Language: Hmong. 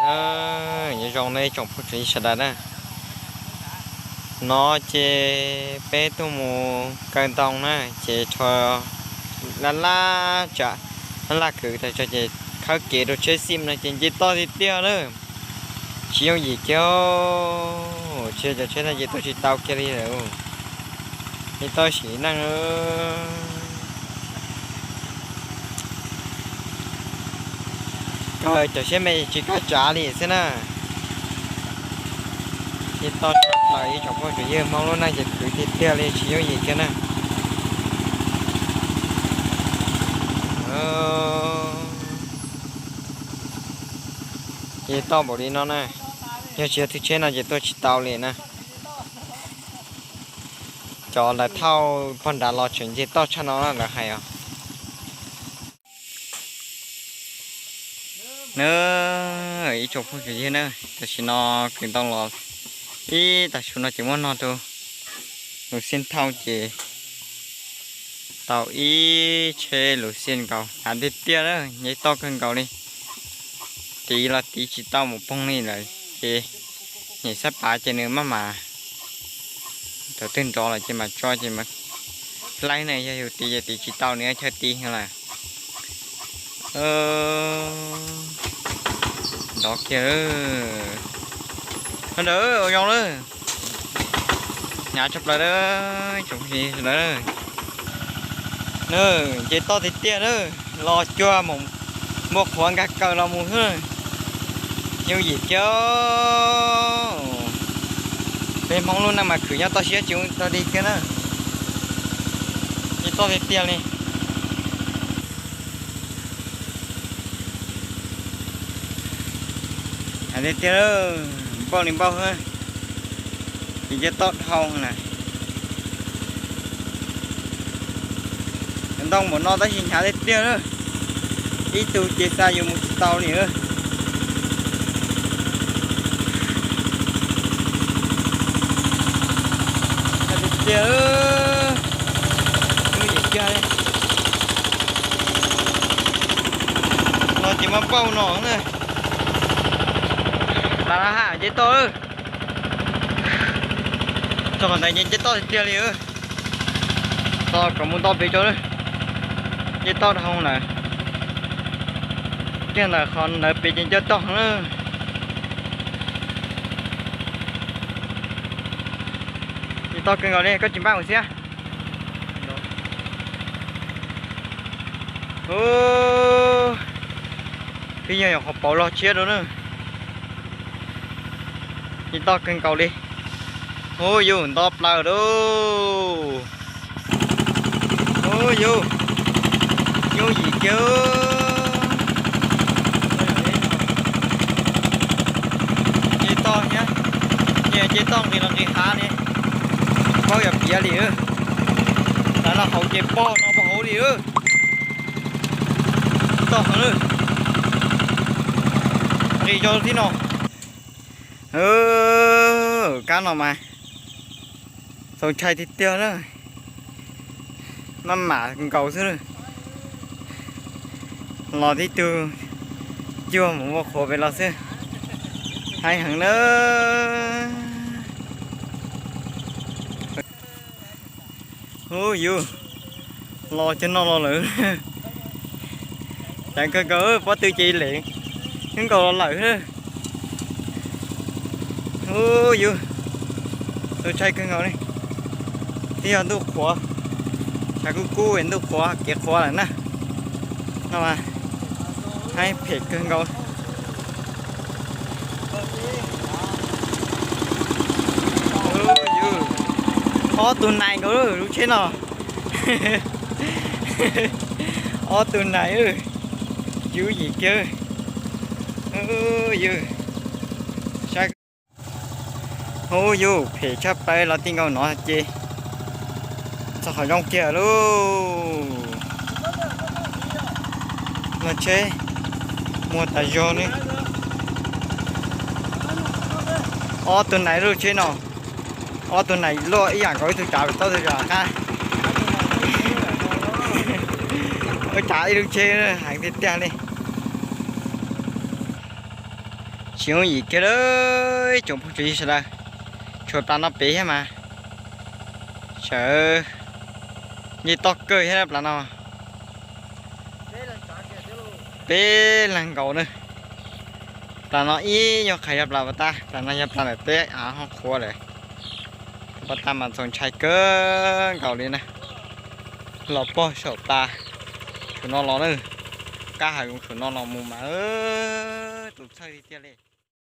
Nyob zoo nej tsoom phooj tsoom ywg sawv daws na. No ces peb tuaj mus kaw ntoo na, ces rho laj laj tsam laj laj kwv tas tso ces khawb kev rau tsheb xim no ces nce toj tiag tiag na. Tsis yooj yim kiag, tsis cov tsheb no ces tuaj tsis tau kiag li lawm. Nce toj sim neej. Kawg cov siab me tsis kaj tsav li xwb na. Nce toj tshaj plaws ib tsoom phooj tsoom ywg, Hmoob lub neej ces khwv tiag tiag li tsis yooj yim kiag na. Nce toj npaum li no na, yog tsis yog thwj tsheb no ces tuaj tsis tau li na. Cov lawv thauj pog nrad los tseem nce toj tshaj no lawv hais os. Na, ib tsoom phooj tsoom ywg na, tam sim no kwv ntoo los ib tag su no ces muab no rau luv xij thauj ces tau ib tsheb luv xij nkaus, hnyav tiag tiag na, nce toj kawg nkaus li. Tiv los tiv tsis tau mus poog li lawm ces nyem sab pav ces nws maj mam thaum twg nrov lawm ces mam tso ces laib ne, yog yus tiv ces tiv tsis tau nws chaw tiv lawm. Nrov kiag. Sawv daws ua zoo lawm. Hnyav tshaj plaws lawm tsoom phooj ywg sawv daws. Nce toj tiag tiag na, los cuag mus npua qhuav nkag kaws los mus xwb. Yooj yim kiag. Peb Hmoob lub neej mas khwv nyob toj siab tsis ua tau li kiag na. Nce toj tiag tiag li. Hais tiag tiag, npau li npau xwb. Ces nce toj dhau na. Ntoo npaum no tab sis hnyav tiag tiag na. Ib tug ces xa yus mus tsis tau li. Tiag tiag, yooj yim kiag li. No ces mas npau no na. Lam ha nce toj. Txog qhov ntawd ces nce toj tiag tiag li. Txog kom mus nto pem tso. Nce toj dhau lawm. Kiag ntawm qhov ntawd pem ces nce toj na. Nce toj kawg nkaus li, koj tsis npaj mus xwb. Twb yog yog qhov pauv log tshiab rau na. Nce toj kawg nkaus li. Ub yus, nto plaws lauj. Ub yus, yooj yim kiag. Nce toj thiab, nce toj nqis los nqis hav li, tsis paub yog piav li. Lawv los hauv ces pog no pog hauv li. Toj heev, nqis rau tib no. Kab no mas txaus ntshai tiag tiag na. Maj mam nkaus xwb. Los tib tug cuag mus ua qhuav pem los xwb. Haib heev na. Ub yus, los cov no los lawm. Cas kawg nkaus pob tw ces lem nkaus los lawm. Ub yus, txaus ntshai kawg nkaus li. Twb yog ntuj qhuav, tshav kub kub ntuj qhuav kev qhuav lawm na. No mas haib phem kawg nkaus. Ob tug nais nkaus lub tsheb no. Ob tug nais, yooj yim kiag. Ub yus, phem tshaj plaws los tib nkaus no ces txog qhov zoo kiag lauj. Los tsheb muag tas zog ne. Ob tug nais lub tsheb no, ob tug nais luaj ib yam nkaus, ib tug tsav pem toj, ib tug tsav qab. Ua tsav ib lub tsheb heev tiag tiag li. Tsis yooj yim kiag lawm tsoom phooj tsoom ywg sawv daws, tshuav plas no pem thiab mas, sawv nce toj kawg thiab plas no. Peb leeg nkaus na. Plas no ib nyuag qhais yog plas pas tag, plas no yog plas ntawm peb av hoob qhuav lawm. Pas tag mas txaus ntshai kawg nkaus li na. Los pog saum plas, saum no los na, qab hawm saum no los mus mas tus txhawj tiag tiag li.